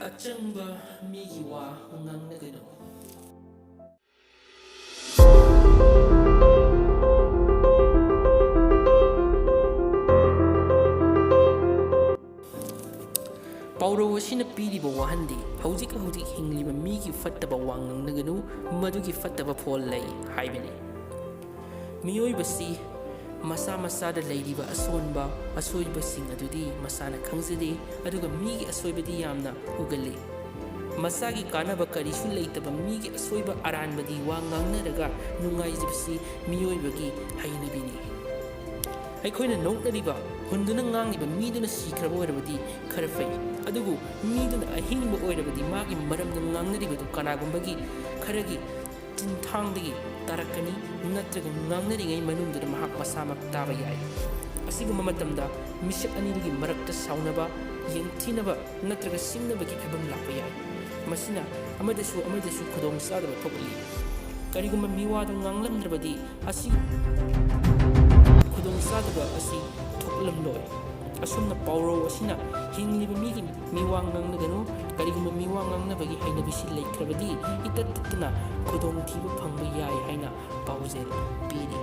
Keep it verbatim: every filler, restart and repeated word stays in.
ꯑꯆꯪꯕ ꯃꯤꯒꯤ ꯋꯥ ꯉꯥꯡꯅꯒꯅꯨ꯫ ꯄꯥꯎꯔꯧ ꯑꯁꯤꯅ ꯄꯤꯔꯤꯕ ꯋꯥꯍꯟꯗꯤ, ꯍꯧꯖꯤꯛ ꯍꯧꯖꯤꯛ ꯍꯤꯡꯂꯤꯕ ꯃꯤꯒꯤ ꯐꯠꯇꯕ ꯋꯥ ꯉꯥꯡꯅꯒꯅꯨ, ꯃꯗꯨꯒꯤ ꯐꯠꯇꯕ ꯐꯣꯜ ꯂꯩ ꯍꯥꯏꯕꯅꯤ꯫ ꯃꯤꯑꯣꯏꯕꯁꯤ ꯃꯁꯥ ꯃꯁꯥꯗ ꯂꯩꯔꯤꯕ ꯑꯁꯣꯟꯕ, ꯑꯁꯣꯏꯕꯁꯤꯡ ꯑꯗꯨꯗꯤ ꯃꯁꯥꯅ ꯈꯪꯖꯗꯦ, ꯑꯗꯨꯒ ꯃꯤꯒꯤ ꯑꯁꯣꯏꯕꯗꯤ ꯌꯥꯝꯅ ꯎꯒꯜꯂꯤ꯫ ꯃꯁꯥꯒꯤ ꯀꯥꯟꯅꯕ ꯀꯔꯤꯁꯨ ꯂꯩꯇꯕ ꯃꯤꯒꯤ ꯑꯁꯣꯏꯕ ꯑꯔꯥꯟꯕꯗꯤ ꯋꯥ ꯉꯥꯡꯅꯔꯒ ꯅꯨꯡꯉꯥꯏꯖꯕꯁꯤ ꯃꯤꯑꯣꯏꯕꯒꯤ ꯍꯩꯅꯕꯤꯅꯤ꯫ ꯑꯩꯈꯣꯏꯅ ꯅꯣꯛꯅꯔꯤꯕ, ꯍꯨꯟꯗꯨꯅ ꯉꯥꯡꯂꯤꯕ ꯃꯤꯗꯨꯅ ꯁꯤꯈ꯭ꯔꯕ ꯑꯣꯏꯔꯕꯗꯤ ꯈꯔ ꯐꯩ, ꯑꯗꯨꯕꯨ ꯃꯤꯗꯨꯅ ꯑꯍꯤꯡꯕ ꯑꯣꯏꯔꯕꯗꯤ ꯃꯥꯒꯤ ꯃꯔꯝꯗ ꯉꯥꯡꯅꯔꯤꯕꯗꯨ ꯀꯅꯥꯒꯨꯝꯕꯒꯤ ꯈꯔꯒꯤ ꯆꯤꯟꯊꯥꯡꯗꯒꯤ ꯇꯥꯔꯛꯀꯅꯤ, ꯅꯠꯇ꯭ꯔꯒ ꯉꯥꯡꯅꯔꯤꯉꯩ ꯃꯅꯨꯡꯗꯨꯗ ꯃꯍꯥꯛ ꯃꯁꯥꯃꯛ ꯇꯥꯕ ꯌꯥꯏ꯫ ꯑꯁꯤꯒꯨꯝꯕ ꯃꯇꯝꯗ ꯃꯤꯁꯛ ꯑꯅꯤꯗꯨꯒꯤ ꯃꯔꯛꯇ ꯁꯥꯎꯅꯕ, ꯌꯦꯡꯊꯤꯅꯕ ꯅꯠꯇ꯭ꯔꯒ ꯁꯤꯡꯅꯕꯒꯤ ꯐꯤꯚꯝ ꯂꯥꯛꯄ ꯌꯥꯏ꯫ ꯃꯁꯤꯅ ꯑꯃꯗꯁꯨ ꯑꯃꯗꯁꯨ ꯈꯨꯗꯣꯡꯆꯥꯗꯕ ꯊꯣꯛꯍꯜꯂꯤ꯫ ꯀꯔꯤꯒꯨꯝꯕ ꯃꯤꯋꯥꯗꯨ ꯉꯥꯡꯂꯝꯗ꯭ꯔꯕꯗꯤ ꯑꯁꯤ ꯈꯨꯗꯣꯡꯆꯥꯗꯕ ꯑꯁꯤ ꯊꯣꯛꯂꯝꯂꯣꯏ꯫ ꯑꯁꯨꯝꯅ ꯄꯥꯎꯔꯧ ꯑꯁꯤꯅ ꯍꯤꯡꯂꯤꯕ ꯃꯤꯒꯤ ꯃꯤꯋꯥ ꯉꯥꯡꯅꯒꯅꯨ, ꯀꯔꯤꯒꯨꯝꯕ ꯃꯤꯋꯥ ꯉꯥꯡꯅꯕꯒꯤ ꯍꯩꯅꯕꯤꯁꯤ ꯂꯩꯈ꯭ꯔꯕꯗꯤ ꯏꯇꯠ ꯇꯠꯇꯅ ꯈꯨꯗꯣꯡꯊꯤꯕ ꯐꯪꯕ ꯌꯥꯏ ꯍꯥꯏꯅ ꯄꯥꯎꯖꯦꯜ ꯄꯤꯔꯤ꯫